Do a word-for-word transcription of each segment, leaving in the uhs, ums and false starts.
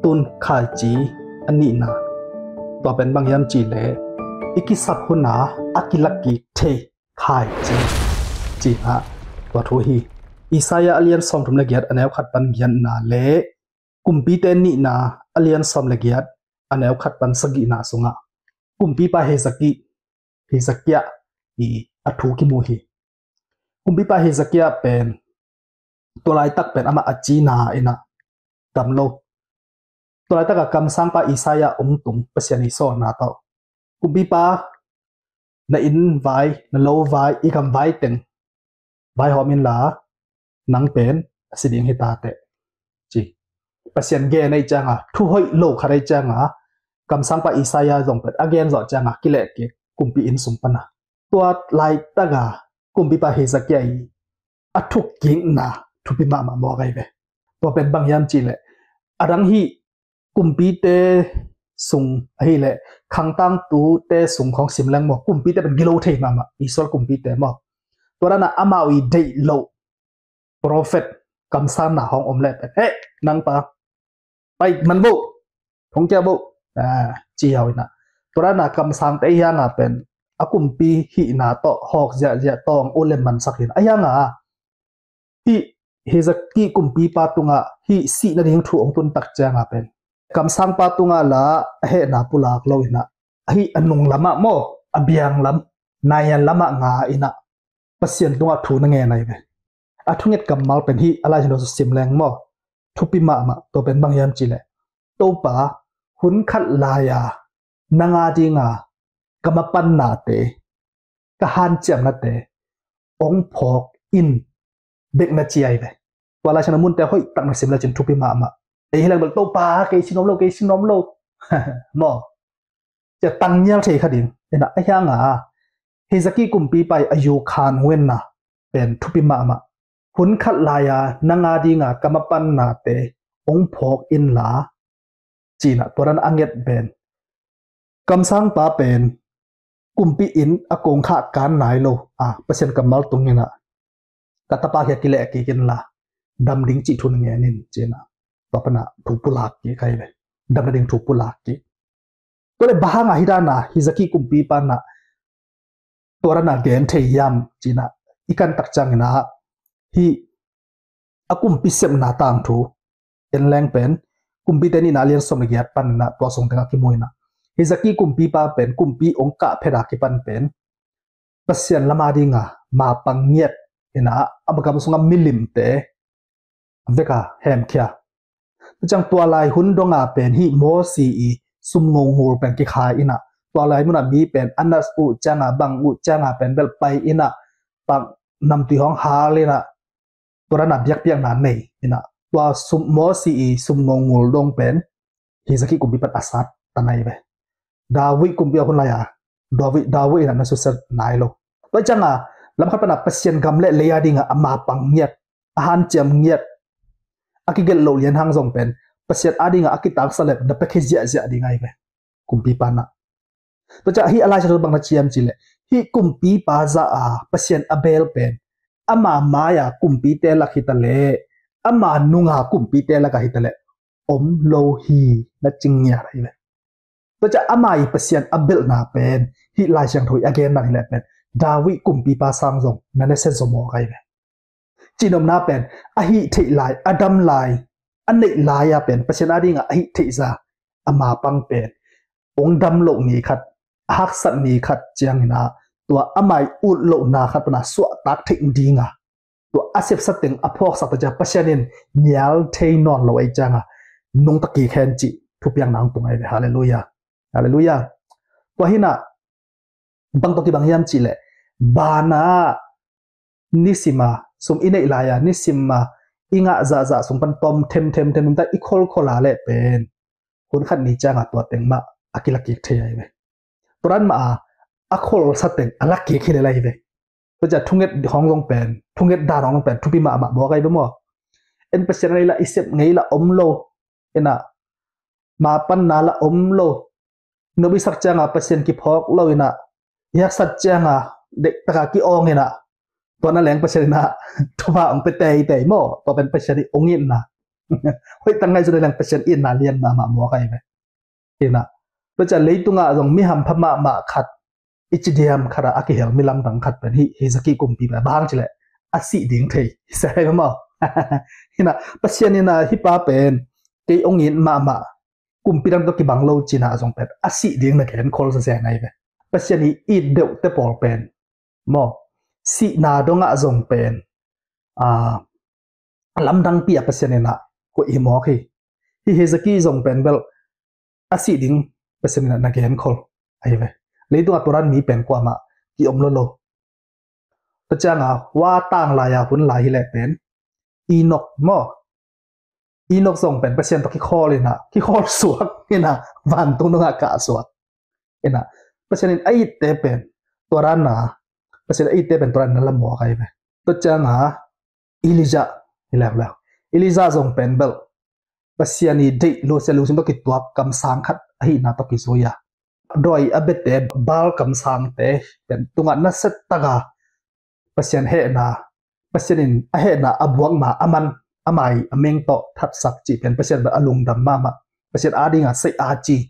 tun khaici a nihna, tua pen bang hiam cih leh i kisap hun a a kilak kik thei khaici, ci-in ah tua thu hi. Isaiah a lian sawmthum le giat a neu khat pan giatna le Kumpite nihna a lian sawm le giat a neu khat pan sagihna sungah kumpipa Hezekiah, Hezekiah i a thu kimu hi. Kumpipa Hezekiah pen tua laitak pen amah a cina in ah dam lo. Tua laitak a kamsangpa Isaiah hong tung Pasian i sawlna tawh, kumpipa, na inn vai, na lo vai, i gam vai teng vaihawm inla, nang pen a si ding hi ta teh, ci. Pasian gen ahih ciangin, thu hoih lo khat ahih ciangin, kamsangpa Isaiah zong pen a gen zawh ciangin kileh kik kumpi inn sung pan a. Tua laitak a kumpipa Hezekiah i a thukkikna thupi mahmah mawk ahi ve. Tua pen bang hiam cih leh, a dang hih kumpite sung ahih leh khangtangtute sung khawng sim leng maw, kumpite pen gilo thei mahmah, Israel kumpite maw. Tua dan a amau i deih loh prophet kamsangna hong om leh pen, "He, nang pa, pai man bo, thong kia bo," a ci hiau in ah. Tua dan a kamsangte hiang a pen a kumpi hihna tawh hawk ziahziah tawh hong ut leh mansak hi in ah. Ahi hang a hih Hezekiah kumpipa tungah hih sih nading thu hong tun tak ciangin pen kamsangpa tungah la a hehna pulak lo in ah, a hih a nung lamah maw, a biang lam, naian lamah nga in ah Pasian tungah thu na ngen ahi ve. A thunget kammal pen hih a Lai Siangtho sim leng maw, thupi mahmah. Tua pen bang hiam cih leh, "Topa, hun khat lai-a nang a dinga ka mapannate, ka hanciamnate hong phawk in," bek na ci ahi ve. Tua Lai Siangtho munte hoih tak na sim lecin thupi mahmah. Ei hi leng bel, "Topa, kei sin om lo, kei sin om lo," maw, cia tang nial thei kha ding. Ina, ahi hang a Hezekiah kumpipa i a yukhan uh in ah pen thupi mahmah. "Hun khat lai-a nang a dinga ka mapannate hong phawk inla," ci-in ah tua dan a nget pen, kamsangpa pen kumpi inn a kongkhak kan nai lo a, Pasian kammal tung in ah, "Ka tapa, kia kileh kik inla, dam ding cih thu na ngen in," ci-in ah tua pan ah thu pulak kik ahi ve. Dam nading thu pulak kik. Tua leh bang hang a hih dan a Hezekiah kumpipa in ah tua dan a gen thei hiam ci-in ah i kan tak ciangin ah, hih a kumpi sepna tangthu en leng pen Kumpite nihna a lian sawm le giat pan in ah tua sung tengah kimu in ah, Hezekiah kumpipa pen kumpi hong kah phet a kipan pen Pasian lam a dinga mapang ngiat in ah, a gam sungah milimte vek a hemkhia. Tua ciang tua lai hun dong a pen hih Mosi i sum ngongul pen kikhai in ah, tua lai mun a mi pen a nat uh ciang a, bang uh ciang a pen bel pai in ah, bang namtui hong hal in ah, tua dan a biakpiakna nei in ah, tua sum, Mosi i sum ngongul dong pen Hezekiah kumpi pan a sat ta nai ve. David kumpi a hun lai-a, David, David in ah na susia nai lo. Tua ciang a lam khat pan a Pasian gam le lei a dinga a mapang ngiat, a hanciam ngiat, a kigelh loh lian hang zong pen Pasian a dinga a kitaksa leh na piakhia ziahziah ding ahi ve, kumpipa in ah. Tua ciang hih a Lai Siangtho bang na ci hiam cih leh, hih kumpipa zah a Pasian a bel pen ama mai-a kumpite lak hi ta leh, ama nunga kumpite lak ah hi ta leh om lo hi, na ci ngiat ahi ve. Tua ciang ama i Pasian a belhna pen hih Lai Siangtho i a gen dan hi leh pen David kumpipa sang zong na nasia zaw mawk ahi ve. Cihnopna pen a hih theih lai, a dam lai, a neih lai a pen Pasian a dinga a hih theih zah a mapang pen hong dam loh ni khat, a haksat ni khat ciangin ah, tua ama i ut lohna khat pan a suahtak theih ding a, tua a sepsa teng a phawksak ta ciang Pasian in nial thei nawn lo ahih ciang a nungta kik hen cih thupiakna hong tung ahi ve. Halleluiah. Halleluiah. Tua hi in ah bang tawh kibang hiam cih leh, ban ah nisim a sum i neih lai-a, nisim a i ngah zahzah sung pan tom themthem, themthem ta i kholkhol a leh pen hun khat ni ciang a tua teng mah a kilak kik thei ahi ve. Tua dan mah a a kholsa teng a lak kik hi lel ahi ve. Tua ciang thunget hong zong pen, thunget dan hong zong pen thupi mahmah mawk ahi ve maw. En, Pasian a lei lah, i sep ngei lah om lo in ah, mapanna lah om lo, nop i sak ciang a Pasian kiphawk lo in ah, i haksat ciang a dektak a ki-awng in ah, tua na leng Pasian in ah thupha hong pia teitei maw. Tua pen Pasian i hong itna. Hoih tak ngaihsun leng Pasian itna lian mahmah mawk ahi ve. Hi na, tua ciang leitungah zong mi hampha mahmah khat, i ci diam khat ah a kihel mi lamdang khat pen hih Hezekiah kumpipa, bang hang cileh a sih ding thei hi sa hi maw? Hi na, Pasian in ah hih pa pen kei hong it mahmah, kumpi dang tawh kibang lo cih na zong pen a sih ding na gen khol zazen ahi ve. Pasian i it deuhte pawl pen maw, sihna dongah zong pen a lamdangpi a Pasian in ah koih hi mawk hi. Hih Hezekiah zong pen bel a sih ding Pasian in ah na gen khol ahi ve. Leitungah tua dan mi pen kuamah kiom lo lo. Tua ciangah hua tang lai-a hun lai hileh pen Enoch maw, Enoch zong pen Pasian tawh kikhawl in ah, kikhawl suak in ah, vantung dongah kah suak in ah, Pasian in a itte pen tua dan na, Pasian a itte pen tua dan na la mawk ahi ve. Tua ciangah Elijah hi leuleu. Elijah zong pen bel Pasian i deih lusia lungsim tawh kituak kamsang khat ahihna tawh kizui a, dawi a biate Baal kamsangte pen tungah nasia taka Pasian hehna, Pasian in a hehna a buak ma a man, a mai a meng tawh thatsak cih pen Pasian bel a lungdam mahmah. Pasian adinga sei a ci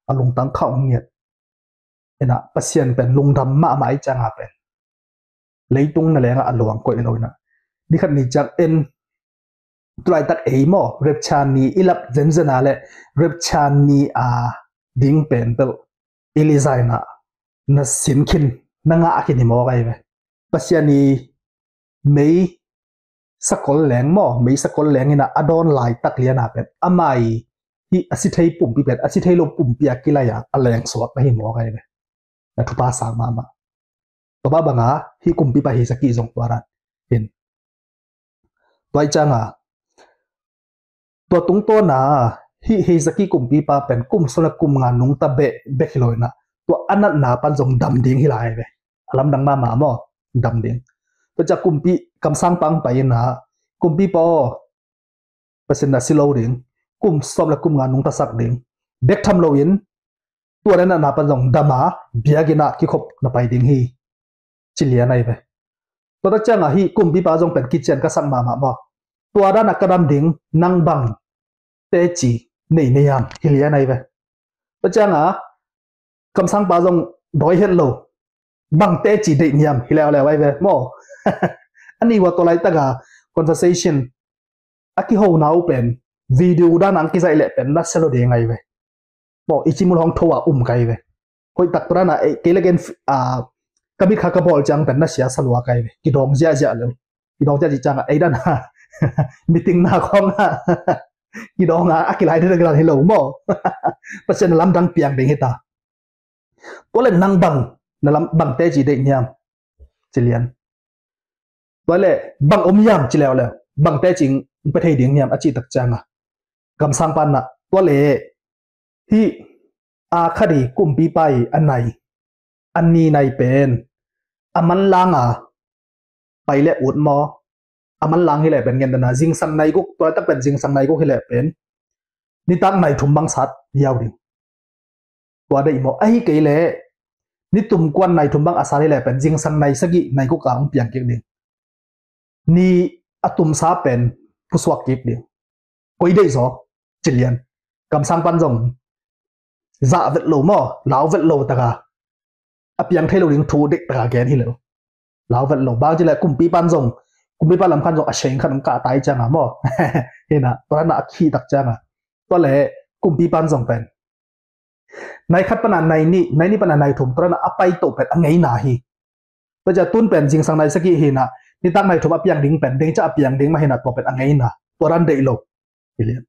a lungtang kha hong ngiat. Hi na, Pasian pen lungdam mahmah i cianga pen leitung na lengah a luang koih lo hi na. Ni khat ni ciang en, tulaitak ei maw, rapture ni i lap zenzen a leh rapture ni a ding pen bel Elijah in ah na sin khin, na ngah khin hi mawk ahi ve. Pasian i mei sakol leng maw, mei sakol leng in ah a dawn laitak lian a pen ama i hih a si thei pumpi pen a si thei lo pumpi a kilai a a leng suak na hi mawk ahi ve. Na thupha sang mahmah. Tua mah banga hih kumpipa Hezekiah zong tua dan hi. Tua i cianga tua tungtawna hih Hezekiah kumpipa pen kum sawm le kum nga nungta beh bek hi lo in ah, tua a natna pan zong dam ding hi lai ve. A lamdang mahmah maw, dam ding. Tua ciang kumpi kamsangpa hong pai in ah, kumpipa aw, Pasian na si lo ding, kum sawm le kum nga nungta sak ding. Bek tham loin tua na natna pan zong dam a, biakinn ah kikhop na pai ding hi, ci lian ahi ve. Tua tak ciangah hih kumpipa zong pen kician ka sak mahmah maw. Tua dan a ka dam ding, nang bang teci nei na hiam, hi lian ahi ve. Tua ciangah kamsangpa zong dawi het lo, bang teci deih na hiam, hi leuleu ahi ve maw. A nih ua tua laitaka conversation a kihona uh pen video dan a hong kizaih leh pen nasia lo ding ahi ve. Maw, i cimul hong tho a um ka hi ve. Hoih tak tua dan a, eh, kei le ken, ah, ka mit kha ka bawl ciang pen nasia sa lua ka hi ve. Kidawng ziahziah lo. Kidawng ziahziah ciangah ei dan a meeting na khawng a kidawng a, a kilai ding dan hi lo maw. Pasian na lamdang piang ding hi ta. Tua le nang bang, na lam, bang teci deih na hiam, ci lian. Tua le bang om hiam, ci leuleu. Bang teci hong pia thei ding hiam, a cih tak ciangah kamsangpa in ah, tua le hih a khat i kumpipa i a nai, a ni nai pen a manlang a pai le ut maw. A manlang hi leh pen ngen dan a zingsang nai guk, tua laitak pen zingsang nai guk hi leh pen nitak nai thum bang sat hiau ding. Tua deih maw, ahi kei leh nitum kuan nai thum bang a sat hi leh pen zingsang nai sagih nai guk a hong piang kik ding. Ni a tumsa pen pusuak kik ding. Koi deih zaw, ci lian. Kamsangpa in zong zah vet lo maw, lau vet lo taka a piang thei lo ding thu deih taka gen hi lo. Lau vet lo. Bang ci leh kumpipa in zong, kumpipa lam khan zong a sheng khat hong kah ta i cianga maw. Hi na, tua dan a a khih tak cianga, tua le kumpipa in zong pen nai khat pan a nai nih, nai nih pan a nai thum, tua dan a a pai toh pen a ngeina hi. Tua ciang tun pen zingsang nai sagih hi na, nitak nai thum a piang ding pen dengca a piang ding mah hi na, tua pen a ngeina. Tua dan deih lo. Hi lian.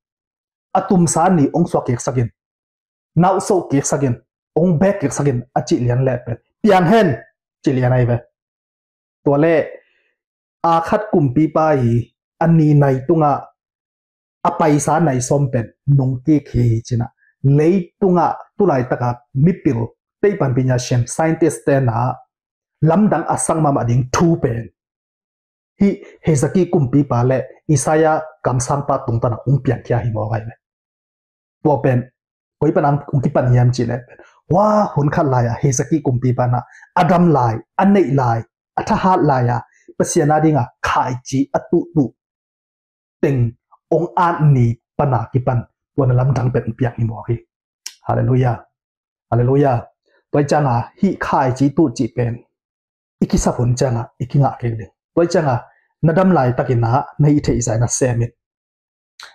A tumsa ni hong suak kik sak in, nauhsoh kik sak in, hong bek kik sak in, a cih lian leh pen piang hen, ci lian ahi ve. Tua le a khat kumpipa i a ni nai tungah a paisa nai sawm pen nung kik hi, ci na. Leitungah tulaitaka mipil, teih panpi nia siam, scientist te na lamdang a sak mahmah ding thu pen hih Hezekiah kumpipa le Isaiah kamsangpa tungtana hong piangkhia hi mawk ahi ve. Tua pen koi pan a hong kipan hiam cih leh pen, hua hun khat lai-a Hezekiah kumpipa in ah a dam lai, a neih lai, a thahat lai-a Pasian a dinga khaici a tuhtuh teng ong at ni pana kipan tua na lamdang pen piak hi mawk hi. Halleluiah. Halleluiah. Tua i cianga hih khaici tuh cih pen i kisap hun cianga i kingah kei ding. Tua i cianga na dam laitakin ah na hih theih zah na sem in.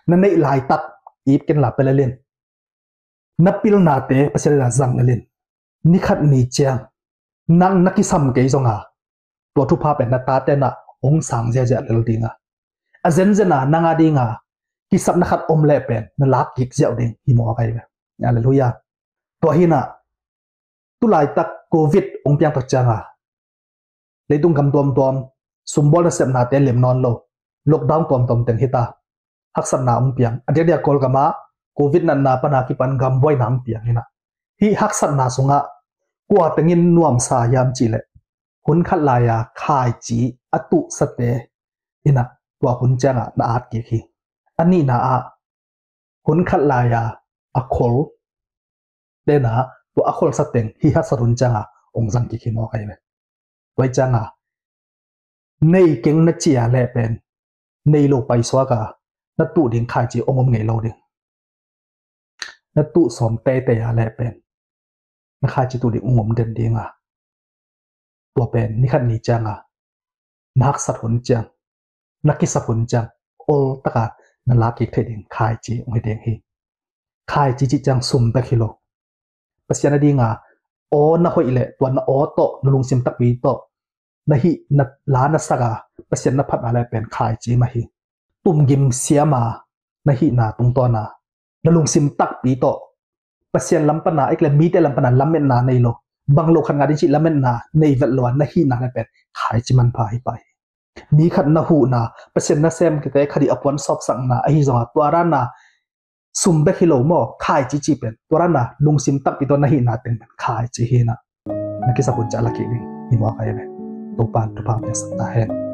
Na neih laitak ip ken la pelelin. Na pilnate Pasian ina zang lelin. Ni khat ni ciang nang na kisam kei zonga tua thupha pen na tate na ong sang ziazia lel dinga, a zenzen a nanga dinga kisapna khat om leh pen na lak kik ziau ding hi mawk ahi ve. Halleluiah. Tua hina tulaitak covid ong piang tok cianga leitung gam tuamtuam sumbawl nasepnate lem nawn lo, lockdown tuamtuam teng hita, haksatna ong piang. A diakdiak Kawlgama covid natna pana kipan gambuaina ong piang hina. Hih haksatna sungah kua tengin nuamsa hiam cihleh hun khat laia khaici a tuhsate ina tua hun cianga na at kik hi. A nihna ah hun khat laia a khol tena tua a kholsa teng hih haksat hun cianga ong zang kik hi mawk ahi ve. Tua i cianga nei keng na cia leh pen nei lo paisuaka na tuh ding khaici ong om ngei lo ding. Na tuh sawm teitei a leh pen na khaici tuh ding ong om den dinga, tua pen ni khat ni cianga na haksat hun ciang, na kisap hun ciang ol taka na lak kik thei ding khaici ong hi ding hi. Khaici cih ciang sum bek hi lo. Pasian a dinga aw na hoih leh tua na aw tawh na lungsim takpi tawh na hih na la na saka Pasian na phat a leh pen khaici mah hi. Tumgim siama na hihna tungtawna na lungsim takpi tawh Pasian lam pana, ei kei leh mite lam pana lametna nei lo, bang lo khat ngah ding cih lametna nei vet lo a na hihna leh pen khaici manpha hi pah hi. Mi khat na huhna, Pasian nasem kite khat i a puan sawpsakna ahi zonga tua rana sum bek hi lo maw khaici cih pen, tua rana lungsim takpi tawh na hihna teng pen khaici hina. Na kisap hun ciang a lak kik ding hi mawk ahi ve. Topan thupha piaksak ta hen.